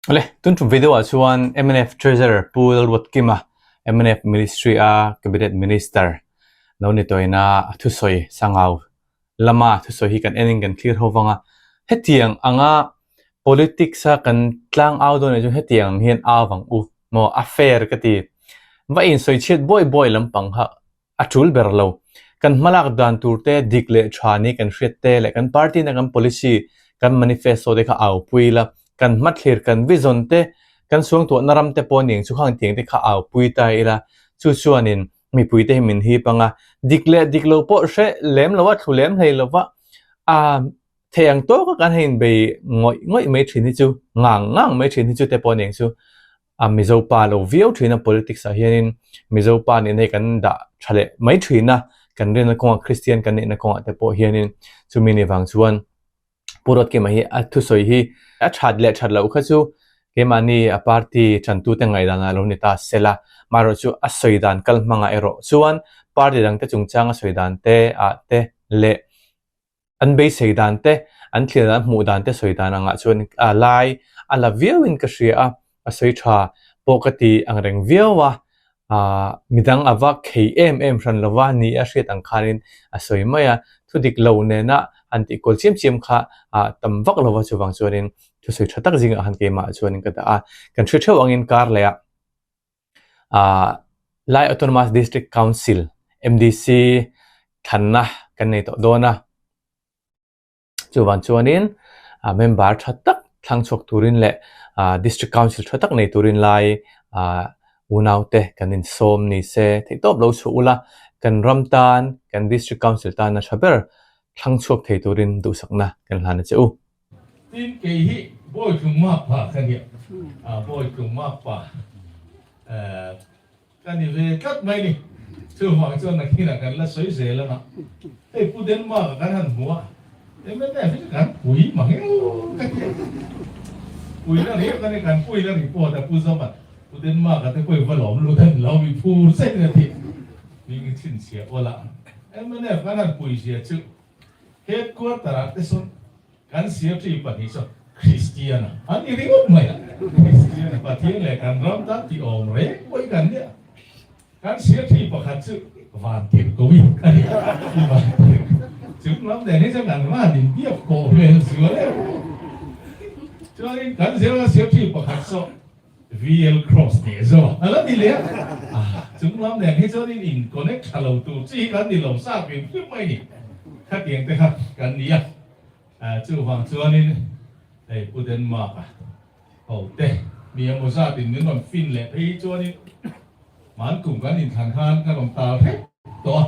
Awle, tun tum video ah chuan mnf Treasurer Pu Lalruatkima, mnf Ministry a Cabinet Minister lo ni tawina a thusawi Sangau lama thusawi hi kan enin kan thlir ho vang a. Hetiang anga politics a kan tlang au dawn ah chuan hetiang ang hian au vang u maw a fair ka ti. Va insawi chhiat buai buai lampang kha A tul ber lo. Kan hmalak dan tur te, dik leh tha ni kan hriat te leh kan party na kan policy, kan manifesto te kha aupui ila, kan hmathlir, kan vision te, kan suangtuahna ram te pawh ning chu khang tiang te kha aupui ta ila, chu chuanin mipui te hi min hip ang a, dik leh dik lo pawh hre lem lo a, thlu lem hlei lo va, a thei ang tawk a kan han inbei ngawih ngawih mai thin hi chu, ngang ngang mai thin hi chu te pawh ning chu A Mizo pa lo viau thin a politics ah hianin Mizo pa nihna hi kan dah tha leh mai thin a, kan rinna kawngah Kristian kan nihna kawngah te pawh hianin chumi ni vang chuan Pu Ruatkima hi a thusawi hi a that leh that loh kha chu keimahni a party tantute ngaihdan ah lo ni ta sela, amaherawhchu a sawi dan kal hmangah erawh chuan party dangte chungchang a sawi dan te ah te leh An beisei dan te, an thlir dan, an hmuh dan te sawi dan angah chuan a lai a la viauin ka hria a, a sawi tha pawh ka ti ang reng viau a, aah midang a va khei em em hran lo va ni a hriat ang khanin a sawi mai a, thu dik lo nena han tih kual chiam chiam kha ah tam vak lo va chuvang chuanin thusawi tha tak zingah khan keimah chuanin ka dah a, kan hre theuh angin kar leh ah. Lai Autonomous District Council, MDC, thlanna kan nei tawh dawn a. Chuvang chuanin member tha tak thlang chhuak turin leh District Council tha tak nei turin lai unaute kan insawm ni se theihtawp lo chhuah ula, kan ram tan, kan District Council tana tha ber thlang chhuak thei turin duhsakna kan hlan a che u. Tin, kei hi Bawitlung Makpa ka nia, Bawitlung Makpa ka ni ve tlat mai ni. Chuvang chuan nakinah kan la sawi zel ang a, hei Pu Denmark-a kan han hmu a, mnf hi chu kan pui mang emaw ka ti a, puina riau ka ni, kan puina report a Pu Zoman, Pu Denmark-a te pawh i va lawm lut a ni lo, mi phur zetin a ti, hming chhinchhiah awl a, mnf kan han pui zia chu Headquarter ah te sawn kan secretary pahnih sawn Christian a an ni ringawt mai a, Christian a Pathian leh kan ram tan tih awm reng pawh hi kan nia. Kan secretary pakhat chu Vantirhkovi a ni a, i Vantirh chung lam nen hi chuan kan van inbiak pawh hmel zual em. Chuanin kan zirna secretary pakhat saw VL Cross tih zawk a la ni leh a, chung lam nen hi chuan in in connect tha lo tur chi hi kan ni lo sa hrim hrim mai ni, khatiang te kha kan ni a, chuvang chuanin hei Pu Denmark a ho te mi emaw zat in min rawn fin leh phei hi chuanin hman kum kan inthlan khan ka rawn tal hrep tawh a,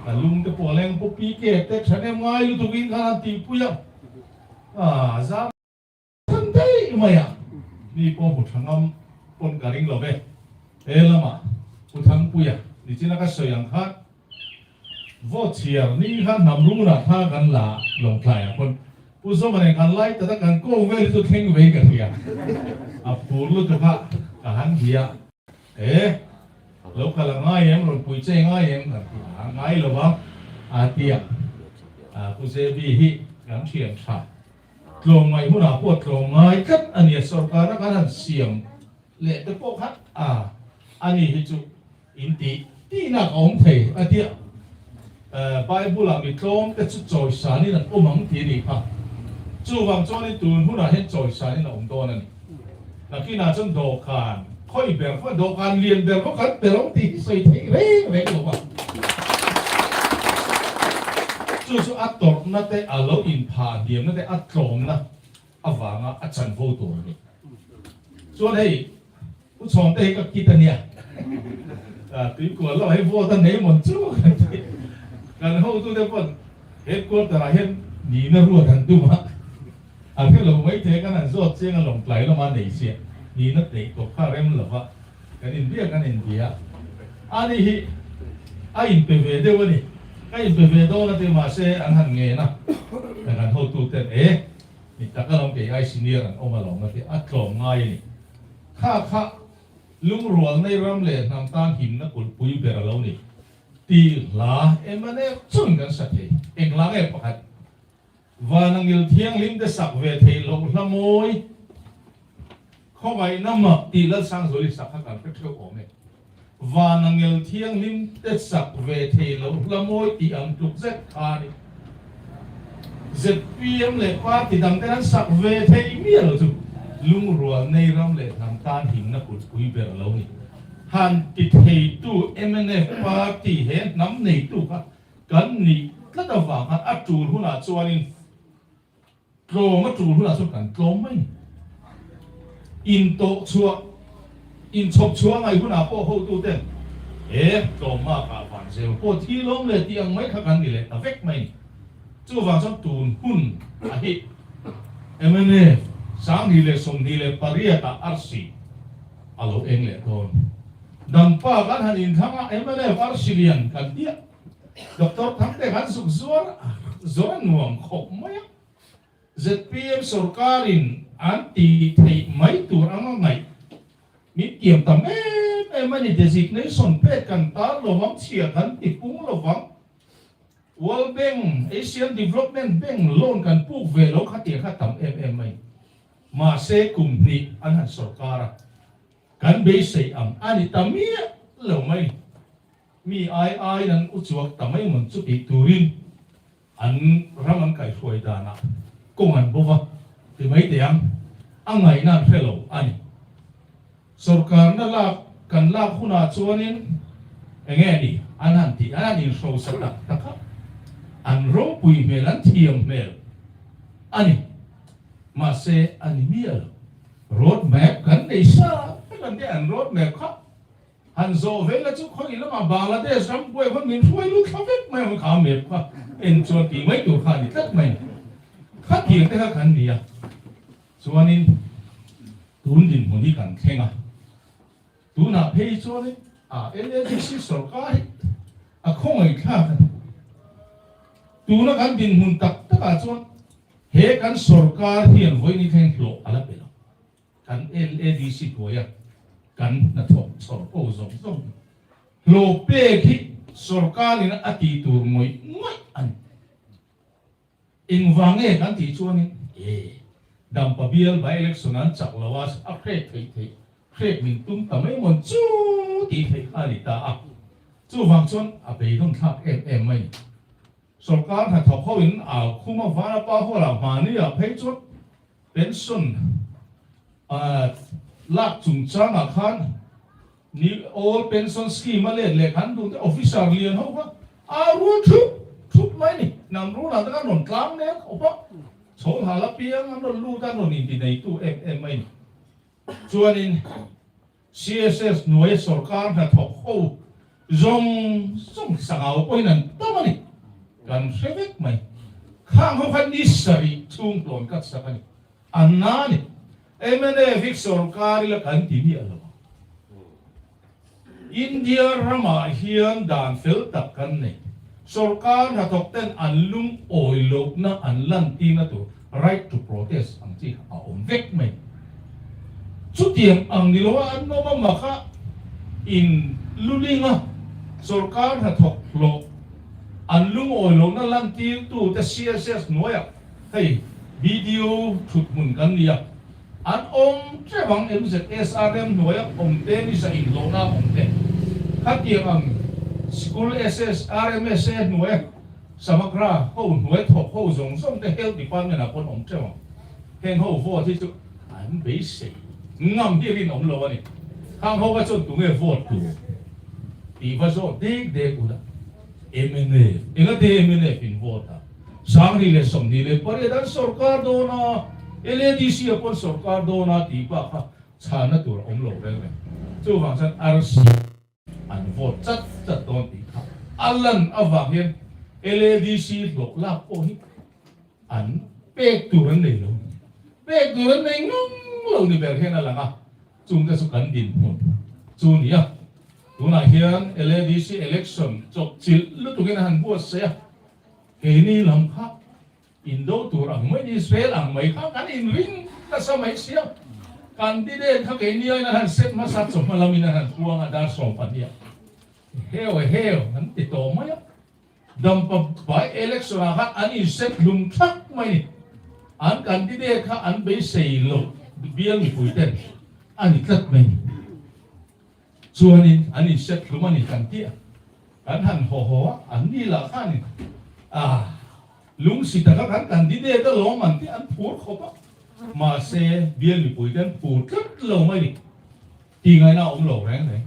ka lung te pawh a leng Pu PK te thahnem ngai lutuk in khan an tihpui a, a zam. Than daih mai a, mi pawh hmu tha ngam pawn ka ring lo ve. He lamah Pu Thangpuia nichina ka sawi ang khan vote chhiar ni khan hnam runah kha kan la lawngtlaiah pawn Pu Zawma nen kan lai tata kan kawng vel hi chu thleng vei ka hria. A phur lutuk a, ka han bia. E, lo kal a ngai em, rawn pui che ngai em kan ti a, ngai lo va a ti a. Pu JB hi kan thian tha. Tlawmngaih hunah pawh tlawmngai tlat a nia, sorkarna kan han siam leh te pawh khan a ani hi chu in tih tihna ka awm thei a tia. Bible ah mi tlawm te chu chawisanin an awm ang tih a nih kha. Chuvang chuanin tun hunah hian chawisanin a awm dawn a ni. Nakinah chuan dawhkan khawi ber khaw dawhkan lian ber khaw kan ber awm tih hi sawi theih reng reng lo va. Chu chu a tawrhna te a lo inphah hniamna te a tlawmna avanga a chanvo tur a ni. Chuan hei U Chhawngte hi ka kit a nia. Tuikual lamah hi vote a nei mawn chu kan ti. Kan hotute pawn headquarter ah hian nihna ruat an tum a. A hre lo mai thei a, kan han zawt chiang a lawngtlai lama nei chiah nihna teh tawp kha rem lo va, kan inbia kan inbia a ni hi a inpe ve deuh a ni, ka inpe ve dawn a ti mahse an han ngen a, kan hotu ten e mi tak alawm kei ai senior an awm alawm a ti a tlawm ngai a ni, kha kha lungrual nei ram leh hnam tan himna kulhpui ber a lo ni tih hla Emmanuel chuan kan sa thei, engla nge pakhat. Vanangil thianghlim te sak ve theih loh hla mawi. Khawngaihna mak tih Lalsangzuali sak kha kan hre theuh awm e. Van angel thianghlim te sak ve thei lo hla mawi tih ang tluk zet kha a ni. Zpm leh party dang ten an sak ve thei miah lo chu lungrual nei ram leh hnam tan himna kutpui ber lo ni. Han ti theitu mnf party he hnam neitu kha kan nih tlat avang khan a tul hunah chuanin Tlawm a tul hunah chuan kan tlawm mai. Intawh chhuah, inchhawp chhuah ngai hunah pawh hotuten he tlawmma kah van zel pawh thi lawm leh tih ang mai kha kan ni leh ta vek mai ni. Chuvang chuan tun hun a hi mnf 2028 ah arsi a lo eng leh dawn. Dampa kan han inthlang a, mnf arsi lian kan tiah. Doctor Thangte kan zuk zuar zawr a nuam khawp mai a, zpm sorkarin an tih theih mai tur anga ngaih min tiam tam em em a ni. Designation pek kan tar lovang, chhia kan ti pung lovang, World Bank, Asian Development Bank loan kan puk ve lo kha tih kha tam em em mai. Mahse kum hnih an han sorkar a, kan beisei ang a ni ta miah lo mai. Mi ai aiin an u chuak ta mai mawn chu tih turin an ram an kaihhruai danah kawng an bo va ti mai teh ang, a ngaihna an hre lo a ni. Sorkarna lak kan lak hunah chuanin eng nge ni an han tih, an han inhrosa tak tak a, an ropui hmel, an thiam hmel a ni. Mahse a ni miah lo. Road map kan nei sa vek an tia, an road map kha Han zawh ve la chu khawi lamah Bangladesh ram buai khawn min hruai lut thla vek mai ang kha map kha en chuan tih mai tur kha a ni tlat mai. Khatiang te kha kan ni a, chuanin tun dinhmun hi kan thleng a, tunah phei chuanin a LADC sorkar hi a khawngaih thlak a ni. Tuna kan dinhmun tak takah chuan he kan sorkar hian vawiin thleng hlawh a la pe lo. Kan LADC hnuaia kan hnathawk chhawr ho zawng zawng hi hlawh pek hi sorkarin a tih tur ngawih ngawih a ni. Engvang nge kan tih chuanin e Dampa bial by election an chak lo a, a hrek theih theih hrek min tum ta mai mawn chu tih theih kha a ni ta a. Chuvang chuan a beidawn thlak em em mai ni. Sorkar hnathawk ho in au khum a Vanapa Hall ah hmani ah phei chuan Pension lak chungchangah khan ni Old Pension Scheme a let leh khan duhte officer lian ho kha a rul thup thup mai ni. Hnam runah te khan rawn tlang mek khawp a, chho hal apiang an rawn lut a, an rawn inti neitu em em mai ni. Chuanin CSS hnuaia sorkar hnathawk ho zawng zawng sangau pawhin an tam a ni. Kan hre vek mai. Khang ho kha ni sarih chhung tlawn kat sak a ni. An na a ni. Mnf hi sorkar ila kan ti miah lo ang. India ramah hian dan fel tak kan nei. Sorkar hnathawk ten an lungawi lohna an lantirna tur right to protest ang chi kha a awm vek mai. Chutiang ang ni loa an awm a maka in lulinga sorkar hnathawk hlawh an lungawi lohna lantirtu te CSS hnuaiah hei BDO thuthmun kan ni a. An awm teuh ang MZSRM hnuaia awm te nisa inhlawhna awm te khatiang ang sikul SSRMSA hnuaia Samagra ho hnuai thawk ho zawng zawng te Health Department ah pawn awm teuh ang. Heng ho vote hi chu an beisei ngam hi rinawm lo a ni. Khang ho kha chuan tunge vote tur tih va zawt dek dek ula mnf engate mnf in vote a? 2028 an sorkar dawn a, LADC a pawn sorkar dawn a tih bak kha chhana tur a awm lo reng reng. Chuvang chuan arsi an vote chat chat dawn tih kha a lan avang hian LADC hlawh lak pawh hi an pek tur an nei lo. Pek tur an nei ngang lo ni ber hian a lang a, chungte chu kan dinhmun chu ni a. Tunah hian LADC election chawpchilh lutukin a han buatsaih a. Keini lam kha indo tur ang mai, Israel ang mai kha kan inring nasa mai sia. Candidate kha keini aiin an han set hmasa chawhma lamin an han puang a, dar 12 ah heu e heu an ti tawh mai a. Dampa by election ah khan an inset hlum thak mai ni. An candidate kha an beisei loh bial mipui ten. a ni tlat mai ni. Chuanin an inset hlum a ni kan tih a, kan han haw haw a, an ni lah khanin ah lungsi taka kan candidate alawm an tih an phur khawp a, mahse bial mipuite an phur tlat lo mai ni. Tih ngaihna a awm lo reng reng.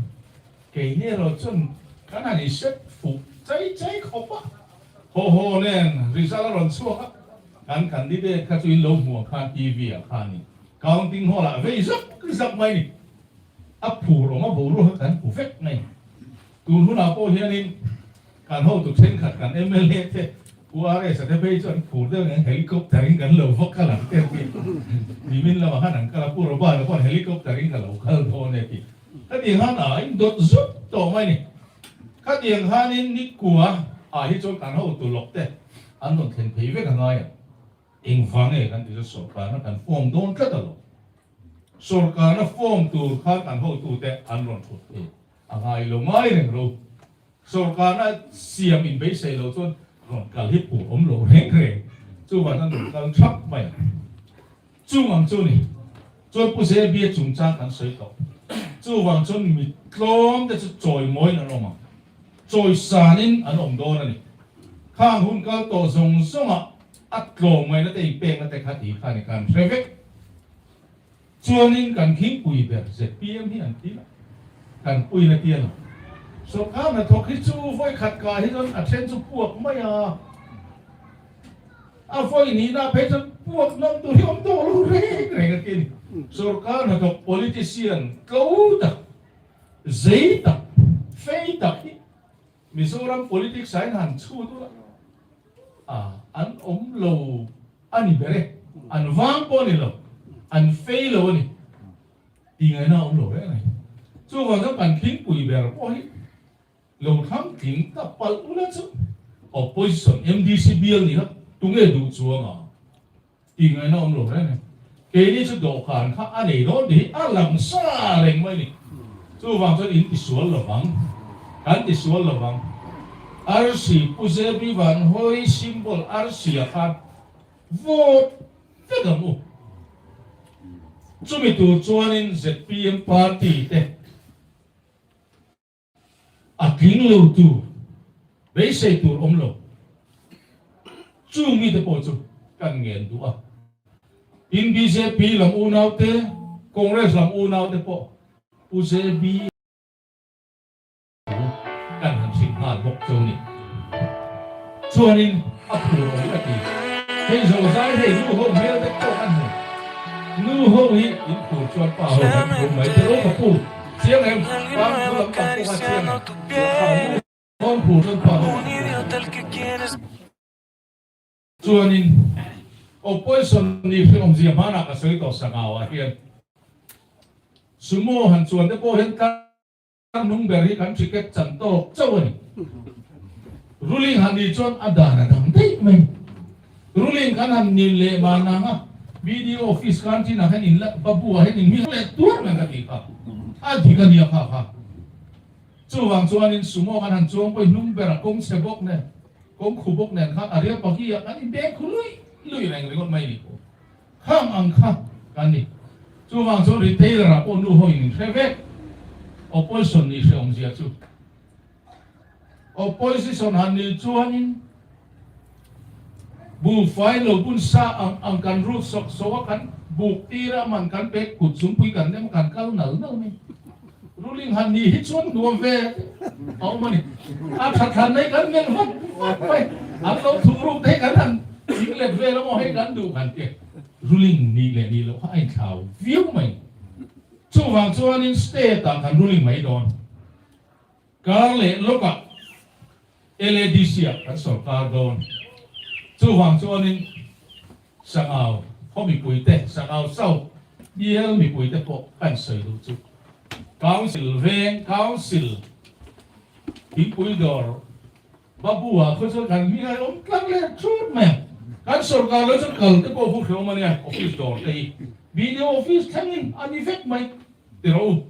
Keini erawh chuan kan han inset fuh chai chai khawp a, haw haw nen result a rawn chhuak a, kan candidate kha chu in lo hmuh ang khan TV ah khanin counting hall ah vei zak zak mai ni. A phur awm a boruak kha kan hmu vek mai. Tun hunah pawh hianin kan hotu thenkhat kan mla te Pu RS-a te phei chu an phur deuh ang helicopter in kan lo va kal ang te tih nimin lamah khan an kal a, Pu Robert-a pawh helicopter in ka lo kal dawn e tih. Khatiang khan a indawt zut tawh mai ni. Khatiang khanin nikua ah hi chuan kan hotu lawk te an rawn thlen phei vek a ngai ang. Engvang nge kan ti chu sawrkarna kan form dawn tlat a lo. Sawrkarna form tur khan kan hotute an rawn thut thei a ngai lo ngai reng ro. Sawrkarna siam in beisei lo chuan rawn kal hi pur awm lo reng reng. Chuvang an rawn kal thap mai ang. Chung ang chu ni. Chuan Pu Zebia chungchang kan sawi tawh. Chuvang chuan mi tlawm te chu chawimawiin an awm ang. Chawisanin an awm dawn a ni. Khang hun kal tawh zawng zawngah a tlawm ngaihna te inpekna te kha ti kha ni kan hre vek. Chuanin kan khingpui ber zpm hi an ti a, kan puina ti a lo. Sawrkar hnathawk hi chu vawi khat kah hi chuan a then chu puak mai a, a vawi nihna phei chuan puak nawm tur hi awm tawh lo reng reng a ti a ni. Sawrkar hnathawk politician tlo tak, zei tak, fei tak hi Mizoram politics ah hian han chhut ula a, an awm lo a ni ber e, an vang pawh a ni lo, an fei lo a ni tih ngaihna a awm lo reng a ni. Chuvang chuan kan thingpui ber pawh hi lo thlang tling ta palh ula chu opposition MDC bial ni kha tunge duh chuang ang? Tih ngaihna awm lo reng e. Keini chu dawhkan kha a nei dawn tih hi a lang sa reng mai ni. Chuvang chuan in tisual lovang, kan tisual lovang. Arsi Pu JB Van Hawi symbol arsi ah khan vote vek ang u. Chumi tur chuanin zpm party te A tling lo tur, beisei tur awm lo. Chung mite pawh chu kan ngen duh a. Tin bjp lam unaute, Congress lam unaute pawh Pu JB thu kan han hrilh nghal bawk chu ni. Chuanin a phur awm ka ti. Hei zawhzai hei nu ho hmel te pawh kan hmu. Nu ho hi in phur chuan pa ho kan phur mai te lo ka pu. Chiang em? Pa nu lam pang pawh kha chiang em? Nu ho an phur chuan pa ho kan phur mai. Chuanin opposition nih hrehawmzia hmanah ka sawi tawh sangau ah hian sumo han chuan te pawh hian Tar nung ber hi kan ticket chan tawk chauh a ni. Ruling han nih chuan a dan a dang daih mai. Ruling kan han ni leh mah nang a, BDO office kan chinah hian in la babu ah hian in hming leh tuar mai ka tih kha. A dik a nia kha kha. Chuvang chuanin sumo kan han chuang pawhin hnung ber a kawng chhe bawk nen, kawng khu bawk nen khan a rial paki ah kan inbeng khu lui lui reng ringawt mai a ni. Khang ang kha kan ni. Chuvang chuan retailer ah pawh nu ho in in hre vek. Opposition nih hreh awmzia chu. Opposition han nih chuanin buhfai lo bun sa ang ang kan rut sawk sawk a kan buk tir a man kan pek kut zungpui kan nem a kan kal nal nal mai. Ruling han nih hi chuan nuam ve a awm a ni. A tha thlan mai kan melh vat vat mai. An lo thung ruk te hi kan han thing let vel a maw hei kan duh han ti. Ruling nih leh nih loh kha a inthlau viau mai. Chuvang chuanin state ah kan ruling mai dawn. Kar leh lawkah LADC ah kan sawrkar dawn. Chuvang chuanin Sangau khaw mipuite, Sangau South bial mipuite pawh kan sawi duh chu Council veng Council thingpui dawr Babu ah khaw chuan kan hming a awm tlang leh thut mai a, kan sawrkar lo chuan kal te pawh hu hrehawm a nia office dawr te hi BDO office thlengin a ni vek mai ti rawh u,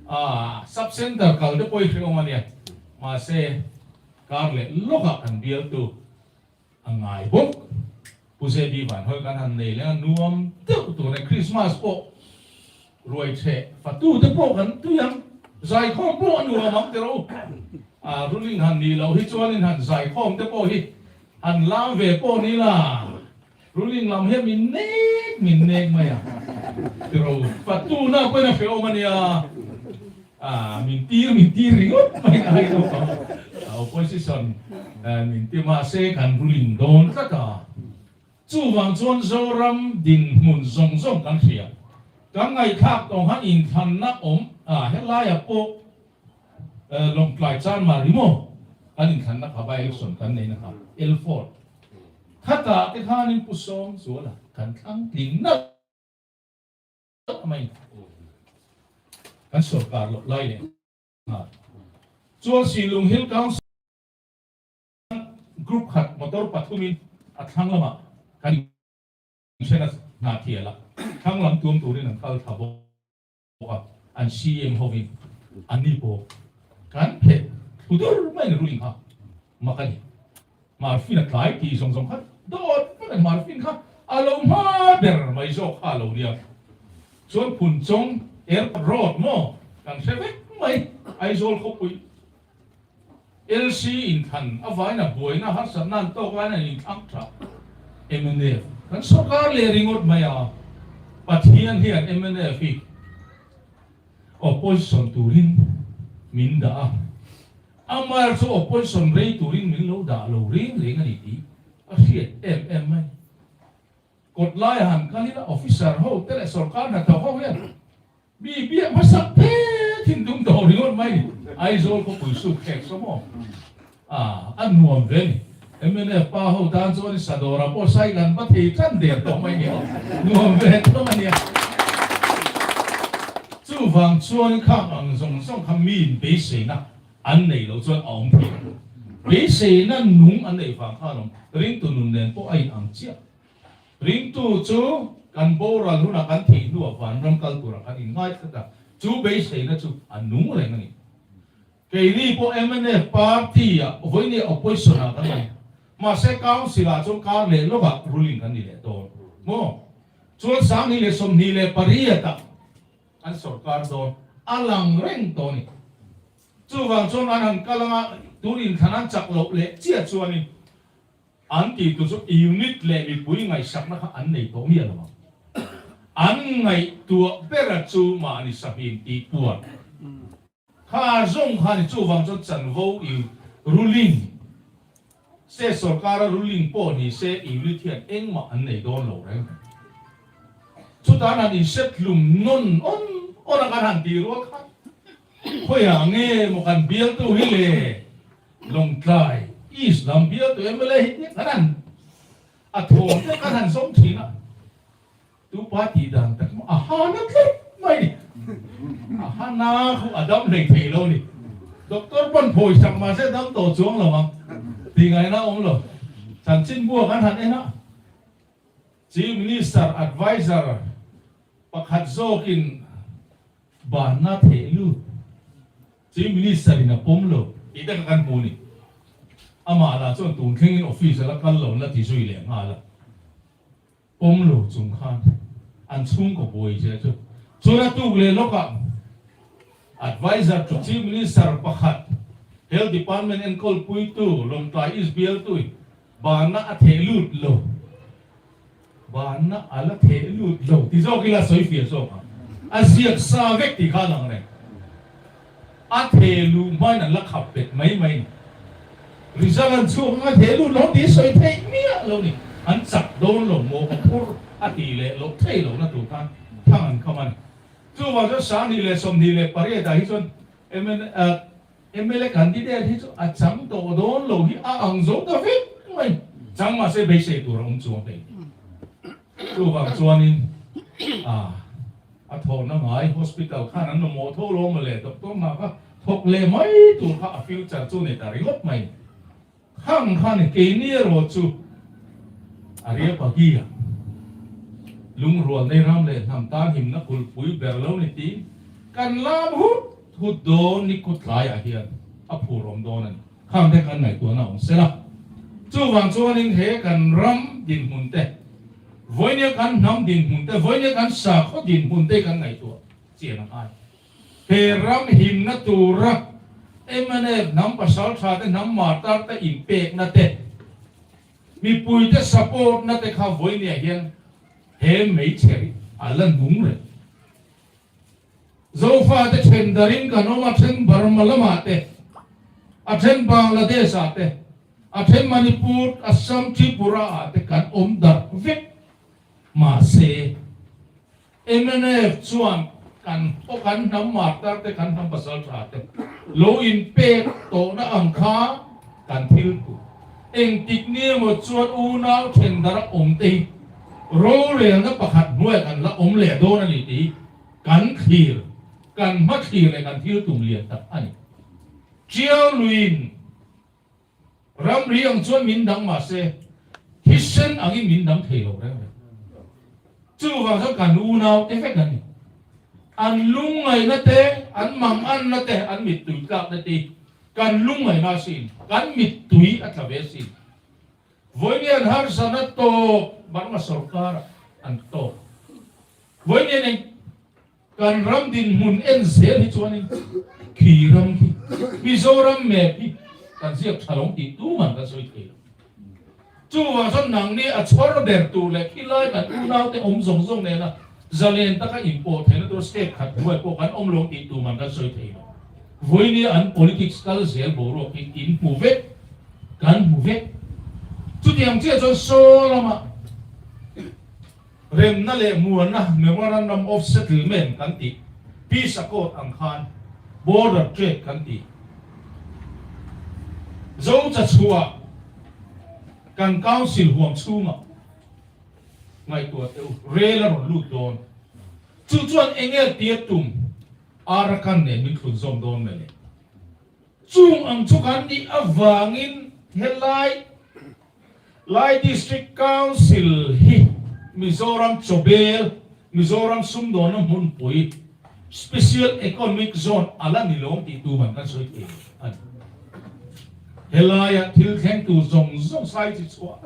ah sub center kal te pawh hi hrehawm a nia mahse kar leh lawkah kan bialtu A ngai bawk. Pu JB Vanhawi kan han nei leng a, nuam deuh tur a ni. Christmas pawh Ruaicheh fatu te pawh kan tui ang, zaikhawm pawh a nuam ang tiraw u. A ruling han nih loh hi chuanin han zaikhawm te pawh hi han lam ve pawh ni la, ruling lam hian min nek min nek mai a tiraw u. Fatu na pawhin a hrehawm a nia, a min tir min tir ringawt mai a hai lo ang. Opposition min ti mahse kan ruling dawn tlat a. Chuvang chuan Zoram dinhmun zawng zawng kan hria. Kan ngaihthlak tawng khan inthlanna awm a, helaiah pawh Lawngtlai Chanmari maw kan inthlanna kha by election kan neihna kha Elford khatah te khanin Pu Sawmzuala kan thlang tling nalh mai kan sorkar loh lai leh nghal. Chuan Silung Hill Council. Group khat motor pathumin a thlang lamah kan inhren a hna thial a, thlang lam tuam turin an kal thla bawk a, an CM hovin an ni pawh kan phet thlu dur mai ni ruling kha mak a ni. Marfin a tlai tih zawng zawng kha dawt vek a ni, Marfin kha a lo hma ber mai zawk kha a lo nia. Chuan Phunchawng Airport Road maw kan hre vek mai Aizawl khawpui LC inthlan a vaina buaina harsatna an tawk laiin an inthlang tha. Mnf kan sawrkar leh ringawt mai a, Pathian hian mnf hi opposition turin min dah a, amaherawhchu chu opposition rei turin min lo dah lo reng reng a ni tih a hriat em em mai. Kawt laia han kal ila officer ho te leh sawrkar hnathawk ho hian Mi biak hmasak phet in tum tawh ringawt mai ni. Aizawl khawpui suk khek saw maw? Ah, a nuam ve ni. Mnf pa ho tan chuan i sadawrah pawh sai kan va thei tan der tawh mai ni aw. Nuam ve tawh a nia. Chuvang chuan khang ang zawng zawng kha miin beiseina an nei loh chuan a awm thei lo. Beiseina nung an neih vang khan awm. Ringtu nun nen pawh a in ang chiah. Ringtu chu kan boral hunah kan theih hnuah vanram kal turah kan inngai tlat a, chu beiseina chu a nung reng a ni. Keini pawh mnf party-ah vawinia opposition-ah kan awm, mahse council-ah chuan kar leh lawkah ruling kan ni leh dawn maw? Chuan 2028-ah an sawrkar dawn a lang reng tawh a ni. Chuvang chuan an han kal anga tun inthlan an chak loh leh chiah chuanin An tih tu chu unit leh mipui ngaihsakna kha an nei tawh miah lo ang. An ngaihtuah bera chu mahni sahmim tih puan kha zawng kha ni. Chuvang chuan chanvo i ruling se sorkara ruling pawh ni se unit hian engmah an nei dawn lo reng reng. Chutah an han inset hlum nawn awn awn a kan han tih rual khan khawiah nge maw kan bialtu hi le? Lawngtlai East lam bialtu mla hi te kan han a thawm te kan han zawng thin a, tu pa tih dan tak maw a ha na tlat mai ni, a ha na khu a dam hlei thei lo ni, doctor pawn phawi sak mahse dam tawh chuang lo ang tih ngaihna a awm lo, chanchin bua kan han en a, Chief Minister Adviser pakhat zawkin banna theh lut. Chief Minister in a pawm lo tih te kha kan hmu a ni. Amah lah chuan tun thlengin office a la kal lo la ti zui leh nghal a. Pawm lo chung khan an chhungkaw buai zia chu chuan a tuk leh lawkah Adviser to Chief Minister pakhat Health Department enkawlpuitu Lawngtlai East bialtu banna a theh lut lo. Banna a la theh lut lo ti zawk ila sawi fiah zawk ang. A ziak sa vek tih kha a lang reng. A theh luh hmain an la khap bet mai mai ni. Result an chhuak anga theh lut lo tih sawi theih miah lo ni. An chak dawn lo maw ka phur a tih leh loh thei lohna tur khan thang an kham a ni. Chuvang chuan 2028 ah hi chuan Mla candidate hi chu a chang tawh dawn lo hi a ang zo ta vek mai. Chang mahse beisei tur a awm chuang hlei. Chuvang chuanin a a thawhna ngai hospital khan an mamawh tho lo mawle doctor hna kha thawk leh mai tur kha a future chu nei ta ringawt mai. Khang khan keini erawh chu a ria pagi a, lungrual nei ram leh hnam tan himna kulhpui ber lo ni tiin kan lam hut hut dawn ni kut tlaiah hian a phur awm dawn a ni. Khang te kan ngaihtuahna awm se la. Chuvang chuanin he kan ram dinhmun te, vawinia kan hnam dinhmun te, vawinia kan sakhaw dinhmun te kan ngaihtuah. chian a ngai. He ram himna tura mnf hnam pasaltha te hnam martar te inpekna te, mipuite support na te kha vawinia hian he meichher hi a la nung reng. Zofate then darin kan awm a then Burma lamah te, a then Bangladesh ah te, a then Manipur, Assam, Tripura ah te kan awm darh vek. Mahse, mnf chuan kan khaw kan hnam martar te kan hnam pasal tha te lo inpek tawhna ang kha kan thil tu. Engtik ni emaw chuan unau then dara awm te hi rorelna pakhat hnuaiah kan la awm leh dawn a ni tih hi kan thlir, kan hma thlir leh kan thil tum lian tak a ni. Tiau luiin Ramri ang chuan min dang mah se, thisen angin min dang thei lo reng reng. Chuvang chuan kan unau te vek an ni. An lungngaihna te, an manganna te, an mittui tlakna te hi kan lungngaihna a sin, kan mittui a tla ve a sin. Vawiin an harsatna tawp Burma sorkar an tawp. Vawiin eng Kan ram dinhmun en zel hi chuanin khi ram khi Mizoram map hi kan ziak tha lo tih tuman kan sawi thei lo. Chuvang chuan nangni a chhawr ber tur leh khilai kan unaute awm zawng zawng nena zalen taka inpawh theihna tur state khat hnuai pawh kan awm lo tih tuman kan sawi thei lo. Vawinia an politics kal zel boruak hi in hmu vek, kan hmu vek. Chutiang chiah chuan saw lama Remna leh muanna, Memorandum of Settlement kan tih, Peace Accord ang khan Border Trade kan tih. Zo chachhuah kan Council huam chhungah ngaihtuah teh u, rel a rawn lut dawn. Chu chuan enge tir tum Arakan nen min thlun zawm dawn mawle. Chung ang chu kan nih avangin helai Lai District Council hi Mizoram chawbel, Mizoram sumdawnna hmunpui, Special Economic Zone a la ni lawng tih tu man kan sawi thei lo a ni. Helaia thil thleng tur zawng zawng sai chi chhuah,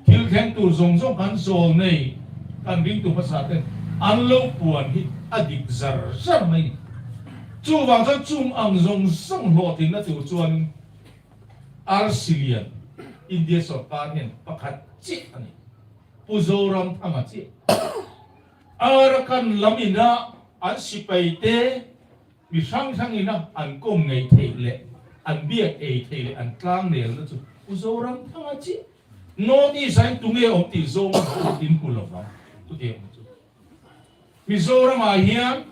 thil thleng tur zawng zawng kan zawl nei kan ringtu hmasa ten an lo puan hi a dik zar zar mai ni. Chuvang chuan chung ang zawng zawng hlawhtlinna tur chuanin Arsi lian India sorkar hian pakhat chiah a ni. Pu Zoramthanga chiah. Arakan lam ina an sipai te mi hrang hrang ina an kawm ngei theih leh an biak ei theih leh an tlang nelna chu Pu Zoramthanga chiah. North East ah hian tunge awm tih zawng a in hmu lovang chutiang chu. Mizoramah hian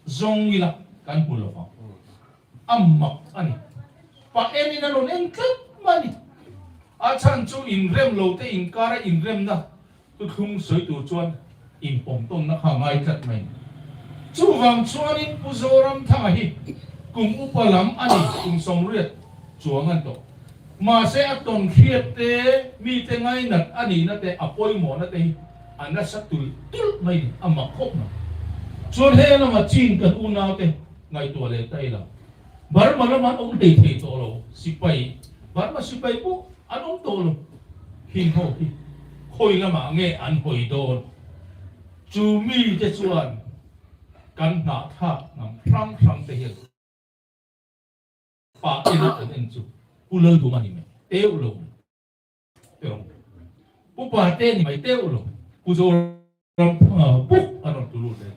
zawng ila kan hmu lovang. A mak a ni. Pa enin a rawn en tlat mai a ni. A chhan chu inrem lo te inkara inremna thuthlung sawi tur chuan inpawmtawnna kha a ngai tlat mai a ni. Chuvang chuanin Pu Zoramthanga hi kum upa lam a ni, kum 80 chuang a ni tawh. Mahse a tawn hriat te, mite ngainat a nihna te, a pawimawhna te hi a nasa tulh tulh mai a ni, a mak khawp mai. Chuan he lama chin kan unaute Ngaihtuah leh ta ila, Burma lama an awm hlei thei tawh lo, sipai, Burma sipai pawh an awm tawh lo, hing ho hi khawi lamah nge an hawi dawn? Chu mite chuan kan hnahthlak hnam hrang hrang te hian pa ena an en chu Pu Lalduma ni mai teuh lo mai. Upa te ni mai teuh lo, Pu Zoramthanga buk a rawn tulu hle.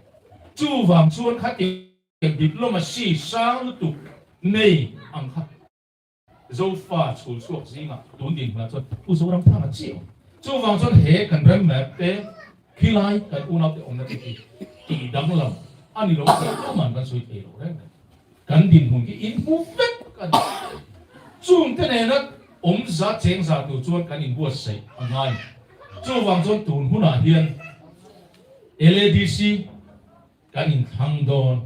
Chuvang chuan khatiang diplomacy sang lutuk nei ang kha Zofa chhul chhuak zingah tun dinhmunah chuan Pu Zoramthanga chiah awm. Chuvang chuan he kan rem map te khilai kan unaute awmna te hi tih danglam a ni lo tih tuman kan sawi thei lo reng reng. Kan dinhmun hi inhmu vek a ni. Chungte nena awm za cheng za tur chuan kan inbuatsaih a ngai. Chuvang chuan tun hunah hian LADC kan inthlang dawn.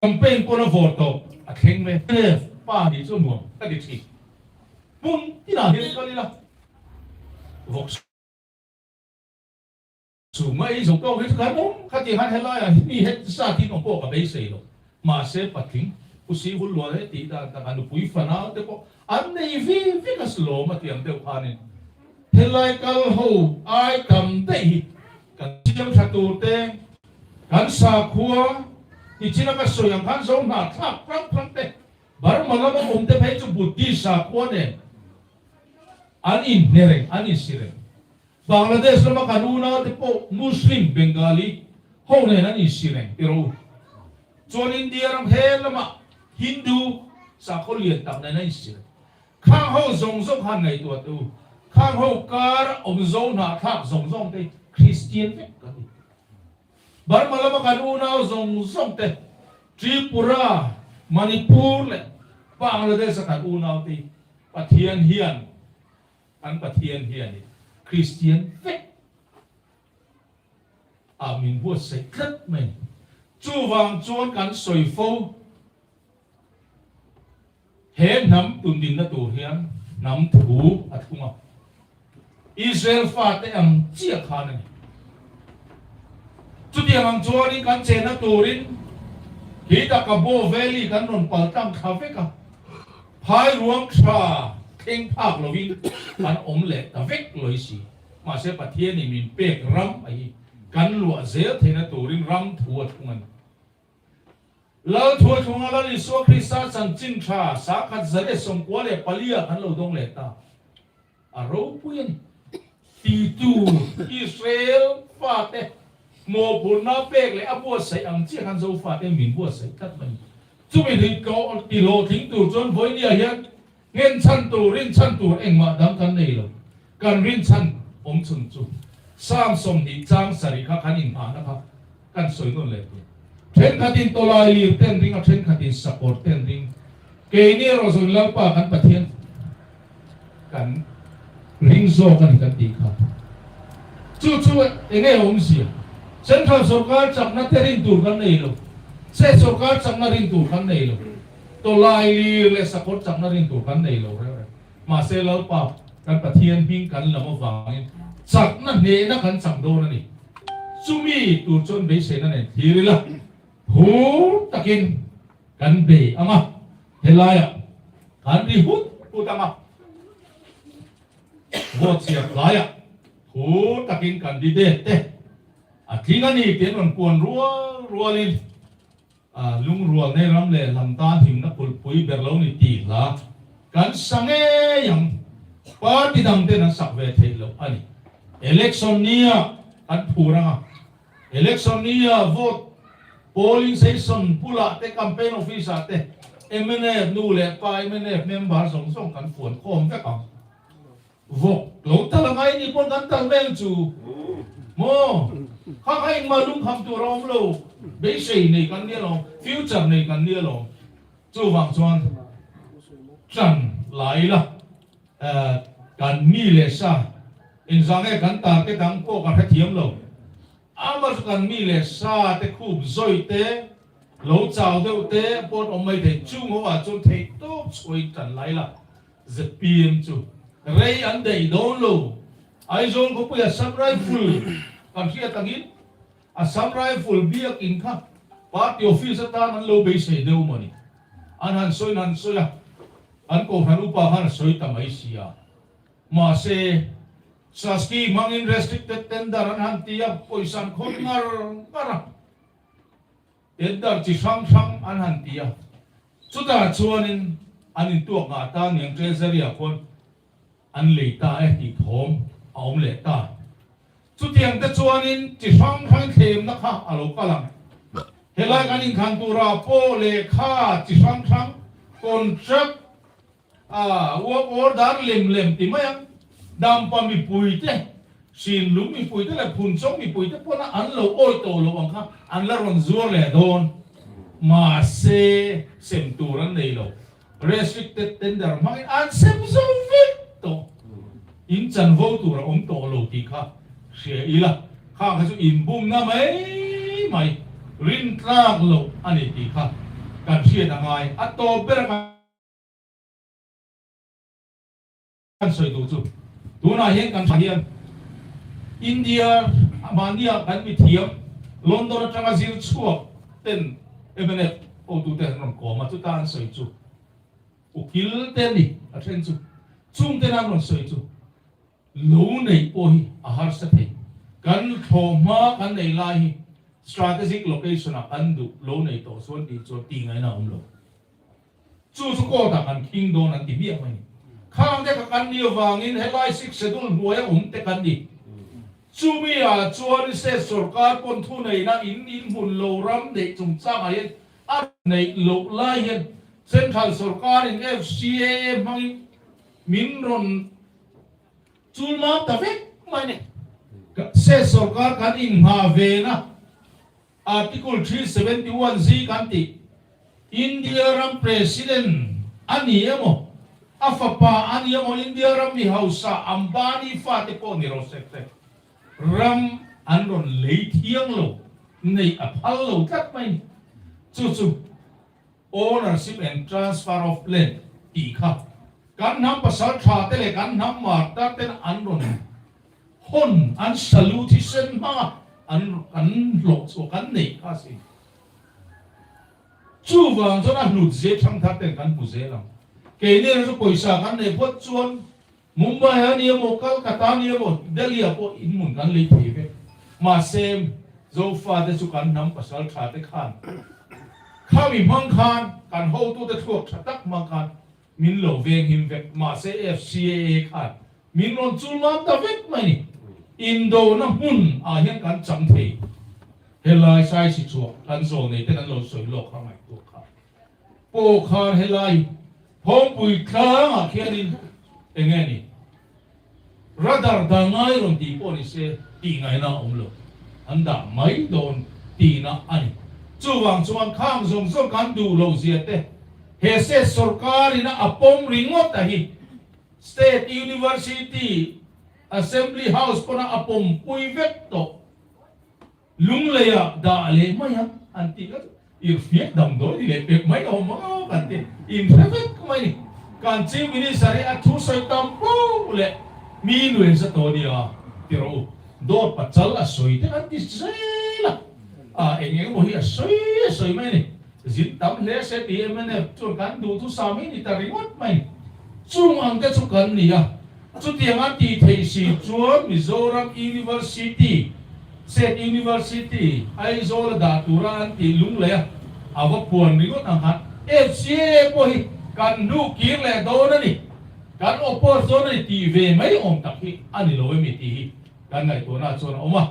Campaign pawn a vawr tawp a thleng mai. Mnf pa nih chu nuam ka ti thin. Hmun tinah hian kal ila vawk. Chu mai zo tawk hi chu kan awm kha tih han helaiah hi mi het zat in awm pawh ka beisei lo. Mahse patling Pu Sihul Luan he tih dan tak a nupui fanau te pawh an nei vi vek a lawm a ti ang deuh khanin. Helai kal ho ai tam daih hi kan siam tha tur te, kan sakhua tichina ka sawi ang khan zo hna thlak hrang hrang te, Burma lama awm te phei chu Buddhist sakhua nen an inhne reng, an insi reng. Bangladesh lama kan unau te pawh Muslim, Bengali, ho nen an insi reng ti rawh u. Chuan India ram he lamah Hindu sakhaw lian tak nen an insi reng. Khang ho zawng zawng khan ngaihtuah teh u. Khang ho kar awm zo hnahthlak zawng zawng te Kristian vek kan ni. Burma lama kan unau zawng zawng te, Tripura, Manipur leh Bangladesh a kan unau te hi Pathian hian kan Pathian hian i Kristian vek ah min buatsaih tlat mai ni. Chuvang chuan kan sawi fo. He hnam tundinna tur hian hnam thu a thlung a, Israel fate ang chiah khan a ni. Chutiang ang chuanin kan chenna turin khi taka Bow Valley kan rawn pal tlang thla vek a, phai ruang tha thleng phak lovin kan awm leh ta vek lawih si. Mahse Pathianin min pek ram a hi kan luah zel theihna turin ram thu a thlung a ni. Lal Thuathunga Lal Isua Krista chanchin tha 1994 ah kan lo dawng leh ta. A ropui a ni. Titu Israel fate mawhphurhna pek leh a buatsaih ang chiah khan Zofate min buatsaih tlat mai. Chumi ti hlawhtling tur chuan vawinia hian Ngenchhan tur, rinchhan tur engmah dang kan nei lo. Kan rinchhan awm chhun chu Psalm 20 chang sarih kha kan inhahna kha kan sawi nawn leh tur. Thenkhatin tawlai lir ten ring a, thenkhatin sakawr ten ring. Keini erawh zawng Lalpa kan Pathian kan ring zawk a ni kan tih kha. Chu chu enge a awmzia? Central sorkar chakna te rin tur kan nei lo. State sorkar chakna rin tur kan nei lo. Tawlai lir leh sakawr chakna rin tur kan nei lo reng reng. Mahse Lalpa kan Pathian hming kan lam avangin chakna hnehna kan chak dawn a ni. Chumi tur chuan beiseina nen thlir ila, phur takin kan bei ang a, helaiah kan ri hut hut ang a, vote chhiar tlaiah phur takin candidate te a tling a ni tih an rawn puan rual rualin, Lungrual nei ram leh lam tan himna kulhpui ber lo ni tih hla kan sa ngei ang. Party dang ten an sak ve theih loh a ni. Election nia kan phur ang a, election nia vote polling station bulah te campaign office ah te mnf nu leh pa mnf member zawng zawng kan fuan khawm vek ang. Vawk lo tal a ngai ni pawn kan tal vel chu maw? Kha kha engmah lungkham tur a awm lo, beisei nei kan nia lawm, future nei kan nia lawm. Chuvang chuan ṭan la ila kan mi leh sa engzah nge kan target ang pawh ka hrethiam lo. Ama chu kan mi leh sa te khup zawi te, lo chau deuh te pawn awm mai thei. Chung ho ah chuan theihtawp chhuahin ṭan la ila. Zpm chu rei an daih dawn lo. Aizawl khawpui Assam Rifle kan hriat angin Assam Rifle biakin kha party office atan an lo beisei deuh maw ni? An han sawi han sawi a, an kohhran upa khan a sawi ta mai si a. Mahse, Saski hmangin restricted tender an han ti a, pawisa an khawn ngar ngar a. Tender chi hrang hrang an han ti a. Chutah chuanin an intuak ngah ta niang Treasury-ah khuan an lei ta e tih thawm a awm leh ta. Chutiang te chuanin chi hrang hrang thlemna kha a lo kal ang. Helai kan inthlan turah pawh lehkha chi hrang hrang contract A uak awr dar lem lem ti mai ang. Dampa mipuite, Sinlung mipuite leh Phunchawng mipuite pawna an lo awih tawh loh ang kha an la rawn zuar leh dawn. Mahse, sem tur an nei lo. Restricted tender hmangin an sem zo vek tawh. In chanvo tur a awm tawh lo tih kha hria ila, kha kha chu inbumna mai mai rintlak loh a ni tih kha kan hriat a ngai. A tawp ber a. Kan sawi duh chu tunah hian kan hian India mahnia kan mithiam London atanga zir chhuak ten mnf hotute an rawn kawm a, chuta an sawi chu ukil te a ni a then chu, chungten an rawn sawi chu. Lo neih pawh hi a harsa thei. Kan thlawhhma kan nei lai hi strategic location ah kan duh lo nei tawh chuan tih chuan tih ngaihna a awm lo. Chu chu court ah kan khing dawn an ti miah mai ni. Khang te kha kan nih avangin helai six schedule hnuaia awm te kan ni. Chumi ah chuan state sorkar pawn thuneihna in inhmun lo ram neih chungchangah hian a neih loh lai hian central sorkarin FCAA hmangin min rawn Chul mam ta vek mai ni. State sorkar kan inghah vena Article 371 Z kan tih India ram President a ni emaw, a fapa a ni emaw, India ram mi hausa Ambani fate pawh ni ro sek sek ram an rawn lei thiang lo, neih a phal lo tlat mai ni. Chu chu Ownership and Transfer of Land tih kha kan hnam pasal tha te leh kan hnam martar ten an rawn hawn, an salu thisen hmanga an kan hlawh chhuah kan neih kha a si. Chuvang chuan a hlut zia thangthar ten kan hmu zel ang. Keini erawh chu pawisa kan neih phawt chuan Mumbai a ni emaw, Calcutta a ni emaw, Delhi ah pawh in hmun kan lei thei vek. Mahse, Zofate chu kan hnam pasal tha te khan khami hmang khan kan hotute thluak tha tak hmang khan min lo veng him vek. Mahse, FCAA khan min rawn chul mam ta vek mai ni. Indona hmun ah hian kan chang thei. Helai saisi chhuah kan zawl nei ten an lo sawi lawk kha ngaihtuah kha. Pawh khan helai Phawngpui tlangah khianin eng nge ni? Radar dah ngai rawn tih pawh ni se tih ngaihna a awm lo. An dah mai dawn tihna a ni. Chuvang chuan khang zawng zawng kan duh loh zia te he state sorkarin a pawm ringawt a hi State University Assembly House pawna a pawmpui vek tawh. Lungleiah dah leh mai ang an tih kha chu irhfiak damdawi ni leh pek mai awm ang kan ti inhre vek mai ni. Kan Chief Minister hi a thu sawi tam po leh mi nuain za tawh nia ti rawh u. Dawt pachal a sawi te kan ti zel a, a eng eng emaw hi a sawi a sawi mai a ni. Zin tam hle se ti mnf chuan kan duhthusam hi ni ta ringawt mai. Chung ang te chu kan ni a, chutiang a tih theih si chuan Mizoram University, State University, Aizawl a dah tura an tih lunglei a, a va puan ringawt ang khan FCAA pawh hi kan hnuh kir leh dawn a ni, kan oppose dawn a ni tih ve mai awm tak hi a ni lo emi tih hi kan ngaihtuahna chuan a awm a.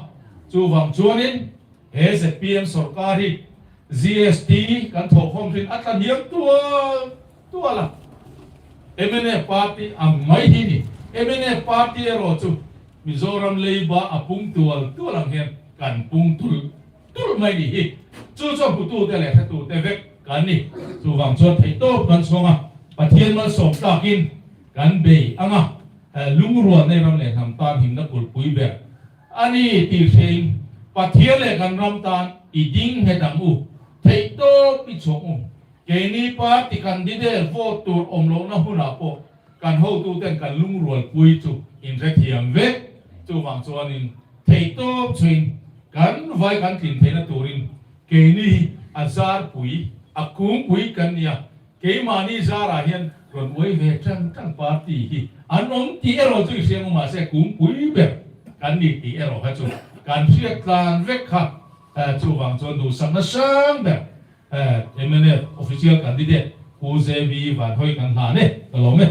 Chuvang chuanin he zpm sorkar hi GST kan thawhkhawm thin a tla hniam tual tual a, mnf party ang mai hi ni. Mnf party erawh chu Mizoram leiba a pung tual tual ang hian kan pung tul tul mai ni hi. Chu chu a hmutute leh hretute vek kan ni. Chuvang chuan theihtawp kan chhuang a, Pathian malsawm tlakin kan bei ang a, lungrualna ram leh hnam tan himna kulhpui ber A ni tih hrein Pathian leh kan ram tan i ding nghet ang u, theihtawp i chhuak u. Keini party candidate vote tur awm lohna hunah pawh kan hotuten kan lungrualpui chu inhrethiam vek. Chuvang chuanin theihtawp chhuin kan vai kan tlin theihna turin keini hi a zarpui, a kungpui kan nia. Keimahni zarah hian rawn uai ve tan tan party hi an awm tih erawh chu i hria maw mahse kungpui ber kan ni tih erawh kha chu kan hriat tlan vek kha chuvang chuan duhsakna hrang ber mnf official candidate Pu JB Vanhawi kan hlan e ka lawm e.